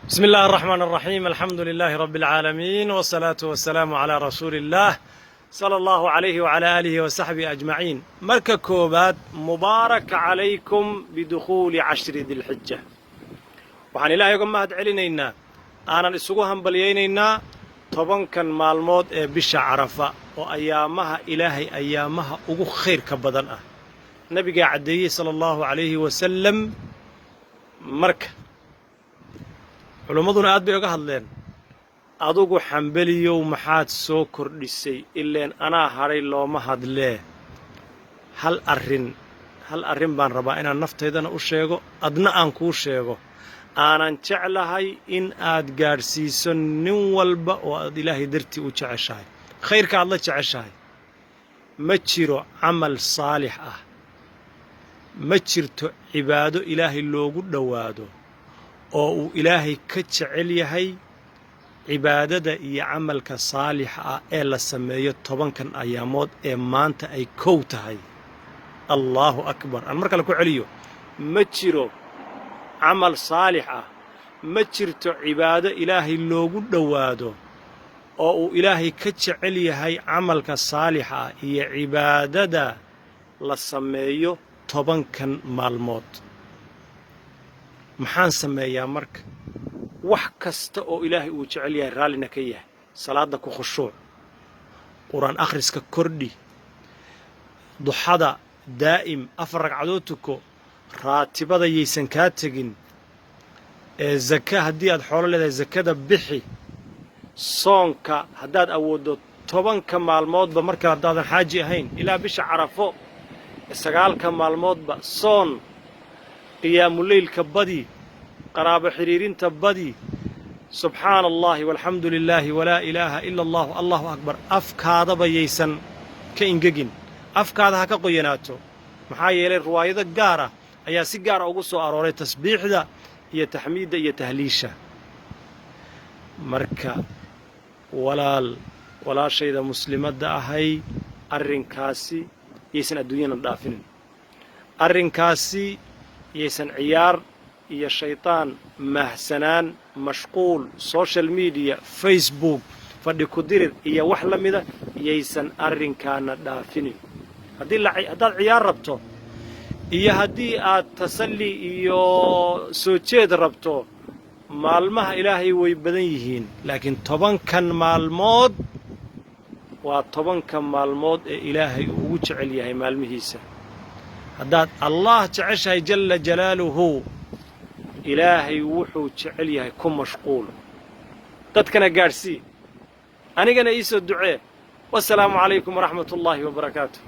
بسم الله الرحمن الرحيم، الحمد لله رب العالمين، والصلاة والسلام على رسول الله صلى الله عليه وعلى آله وصحبه أجمعين. Marka koobaad, مبارك عليكم بدخول عشر ذي الحجة. Waxaan Ilaahay uga mahad celinaynaa, aanan isugu hambalyaynaynaa 10kan maalmood ee bisha Carafa, oo ayaamaha Ilaahay ayaamaha ugu khayrka badan ah. Nabigaa caddeeyey sala allahu calayhi wasalam. Marka culummaduna aad bay oga hadleen. Adugu Xambeliyow, maxaad soo kordhisay? Ileen anaa hadhay, looma hadlee. Hal arrin, hal arrin baan rabaa inaan naftaydana u sheego, adna aan kuu sheego, aanan jeclahay in aad gaadhsiiso nin walba oo aad Ilaahay dartii u jeceshahay, khayrka aad la jeceshahay. Ma jiro camal saalix ah, ma jirto cibaado Ilaahay loogu dhowaado oo uu Ilaahay ka jecel yahay cibaadada iyo camalka saalixa ah ee la sameeyo 10kan ayaamood ee maanta ay kow tahay. Allaahu akbar! Aan mar kale ku celiyo: ma jiro camal saalix ah, ma jirto cibaado Ilaahay loogu dhowaado oo uu Ilaahay ka jecel yahay camalka saalixa ah iyo cibaadada la sameeyo 10kan maalmood. Maxaan sameeyaa marka? Wax kasta oo Ilaahay uu jecel yahay, raallina ka yahay: salaadda ku khushuuc, Qur-aan akhriska kordhi, duxada daa'im, 4 ragcadood tuko, raatibada yaysan kaa tegin, ee zaka haddii aad xoolo leedahay zakada bixi, soonka haddaad awooddo 10ka maalmoodba, marka haddaadan xaaji ahayn ilaa bisha Carafo 9ka maalmoodba soon, qiyaamuleylka badi, qaraabo xidhiirinta badi, subxaana Allahi walxamdu lilaahi walaa ilaaha ila Allahu, allahu akbar, afkaadaba yaysan ka ingegin, afkaada ha ka qoyanaato. Maxaa yeelay, riwaayado gaar ah ayaa si gaara ugu soo arooray tasbiixda iyo taxmiidda iyo tahliisha. Marka walaal, walaashayda muslimadda ahay, arrinkaasi yaysan adduunyana dhaafinin, arrinkaasi yaysan ciyaar iyo shaytaan mahsanaan, mashquul, social media, Facebook, fadhi ku dirir iyo wax la mida yaysan arrinkaana dhaafinin. Haddii haddaad ciyaar rabto iyo haddii aad tasalli iyo soo jeed rabto, maalmaha Ilaahay way badan yihiin, laakiin 10kan maalmood waa 10ka maalmood ee Ilaahay uu ugu jecel yahay maalmihiisa. Haddaad Allah jeceshahay jalla jalaaluhu, Ilaahay wuxuu jecel yahay ku mashquul, dadkana gaadhsii, anigana iisoo ducee. Wasalaamu calaykum waraxmat ullaahi wabarakaatu.